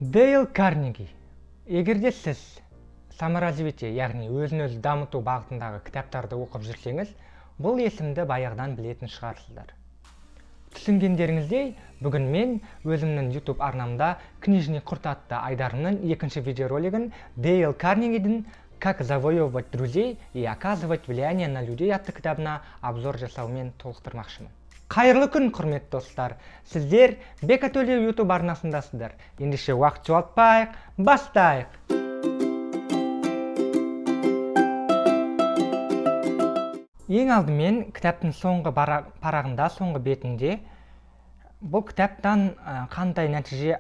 Дейл Карнеги. Егер де сіз саморазвитие, яғни өзін өзі дамыту бағытындағы кітаптарды оқып жүрсеңіз, бұл есімді баяғыдан білетін шығарсыздар. Түсінгендеріңіздей, бүгін мен өзімнің YouTube арнамда «Книжный құрт» атты айдарымның екінші видеоролигін Дейл Карнегидің «Как завоевывать друзей и оказывать влияние на людей» атты кітабына обзор жасаумен толықтырмақшымын. Қайырлы күн, құрметті достар! Сіздер Бека Төлеу YouTube арнасындасыздар. Ендеше уақыт жоғалтпайық, бастайық! Ең алдымен кітаптың соңғы парағында, соңғы бетінде бұл кітаптан қандай нәтиже,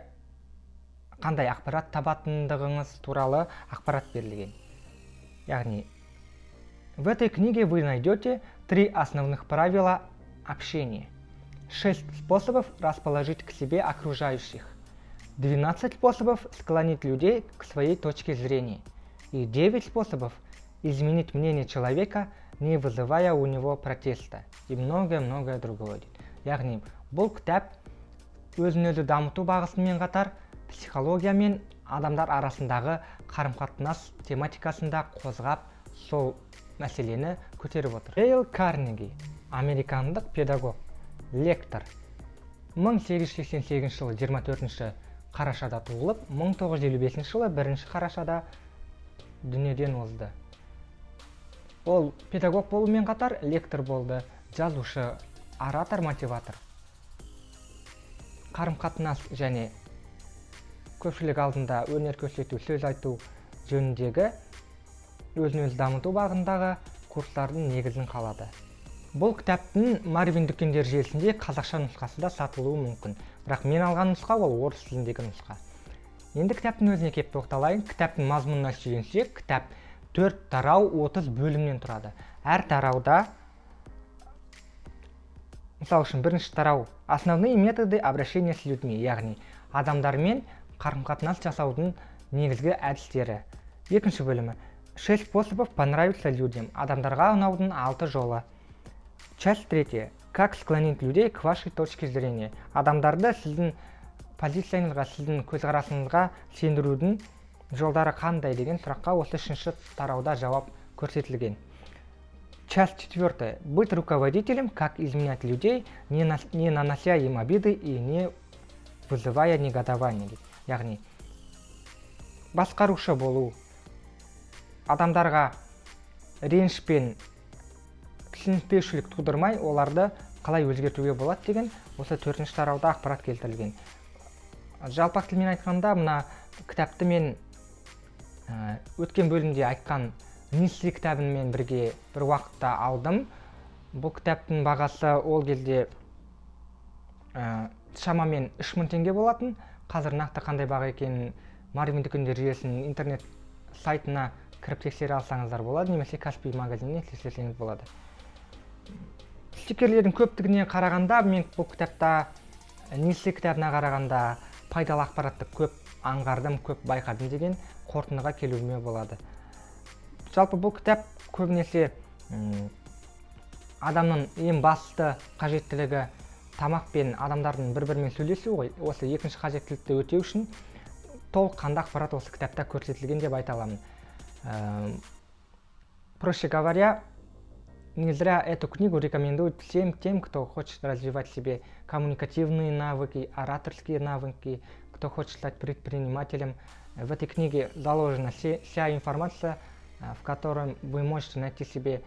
қандай ақпарат табатындығыңыз туралы ақпарат берілген. Яғни, в этой книге вы найдете три основных правила общения, шесть способов расположить к себе окружающих, 12 способов склонить людей к своей точке зрения и 9 способов изменить мнение человека, не вызывая у него протеста, и многое-многое другое. Яғни, бұл кітап өзін өзі дамыту бағытымен қатар психология мен адамдар арасындағы қарым-қатынас тематикасында қозғап, сол мәселені көтеріп отыр. Дейл Карнеги — американдық педагог, лектор. 1888 жылы 24 қарашада туылып, 1955 жылы 1 қарашада дүниеден озды. Ол педагог болумен қатар лектор болды, жазушы, оратор, мотиватор. Қарым-қатынас және көпшілік алдында өнер көрсету, сөз айту жөніндегі өзін өзі дамыту бағытындағы курстардың негізін қалады. Бұл кітаптың Марвин дүкендер желісінде қазақша нұсқасы да сатылуы мүмкін, бірақ мен алған нұсқа ол орыс тіліндегі нұсқа. Енді кітаптың өзіне келіп тоқталайын. Кітаптың мазмұнына сүйенсек, кітап төрт тарау, 30 бөлімнен тұрады. Әр тарауда, мысалы үшін, бірінші тарау «Основные методы обращения с людьми», яғни адамдармен қарым қатынас жасаудың негізгі әдістері. Екінші бөлімі «Шесть способов понравиться людям», адамдарға ұнаудың алты жолы. Часть третья «Как склонить людей к вашей точке зрения», адамдарды сіздің позицияңызға, сіздің көзқарасыңызға сендірудің жолдары қандай деген сұраққа осы үшінші тарауда жауап көрсетілген. Часть четвертая «Быть руководителем. Как изменять людей, не нанося им обиды и не вызывая негодования» дейді. Яғни, басқарушы болу, адамдарға реніш пен түсініспеушілік тудырмай, оларды қалай өзгертуге болады деген осы төртінші тарауда ақпарат келтірілген. Жалпақ тілмен айтқанда, мына кітапты мен өткен бөлімде айтқан «Несли» кітабымен бірге бір уақытта алдым. Бұл кітаптың бағасы ол кезде шамамен 3000 теңге болатын. Қазір нақты қандай баға екенін Марвин дүкендер жүйесінің интернет сайтына кіріп тексере алсаңыздар болады немесе Каспи магазинінен тексерсеңіз болады. Стикерлердің көптігіне қарағанда, мен бұл кітапта «Несли» кітабына қарағанда пайдалы ақпаратты көп аңғардым, көп байқадым деген қорытындыға келуіме болады. Жалпы, бұл кітап көбінесе адамның ең басты қажеттілігі тамақ пен адамдардың бір бірімен сөйлесу ғой. Осы екінші қажеттілікті өтеу үшін толыққанды ақпарат осы кітапта көрсетілген деп айта аламын. Проще говоря, не зря эту книгу рекомендуют всем тем, кто хочет развивать в себе коммуникативные навыки, ораторские навыки, кто хочет стать предпринимателем. В этой книге заложена вся информация, в котором вы можете найти себе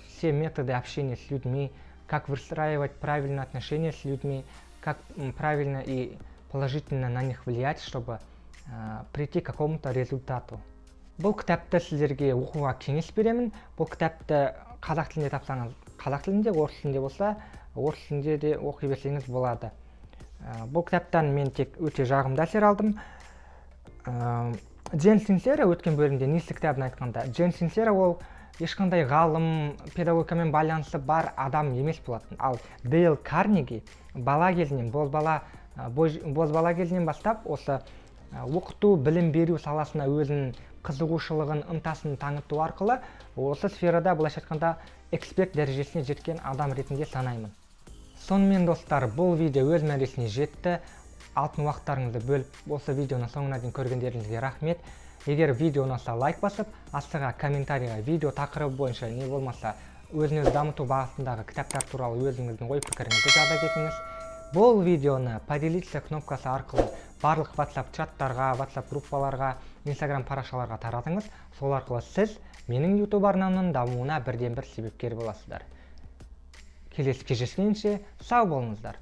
все методы общения с людьми, как выстраивать правильные отношения с людьми, как правильно и положительно на них влиять, чтобы прийти к какому-то результату. Бұл кітапты сіздерге оқуға кеңес беремін. Бұл кітапты қазақ тілінде тапсаңыз, қазақ тілінде, орыс тілінде болса, орыс тілінде де оқи берсеңіз болады. Бұл кітаптан мен тек өте жағымды әсер алдым. Джен Синсера, өткен бөлімде «Несли» кітабын айтқанда, Джен Синсера ол ешқандай ғалым, педагогикамен байланысы бар адам емес болатын. Ал Дейл Карнеги бала кезінен, бозбала бозбала кезінен бастап осы оқыту, білім беру саласына өзінің қызығушылығын, ынтасын таныту арқылы осы сферада, былайша айтқанда, эксперт дәрежесіне жеткен адам ретінде санаймын. Сонымен, достар, бұл видео өз мәресіне жетті. Алтын уақыттарыңызды бөліп, осы видеоны соңына дейін көргендеріңізге рахмет. Егер видео ұнаса, лайк басып, астыға комментарийға видео тақырыбы бойынша не болмаса өзін өзі дамыту бағытындағы кітаптар туралы өзіңіздің ой пікіріңізді жаза кетіңіз. Бұл видеоны «Поделиться» кнопкасы арқылы барлық WhatsApp чаттарға, WhatsApp группаларға, Instagram парақшаларға таратыңыз. Сол арқылы сіз менің YouTube арнамның дамуына бірден бір себепкер боласыздар. Келесі кездескенше сау болыңыздар!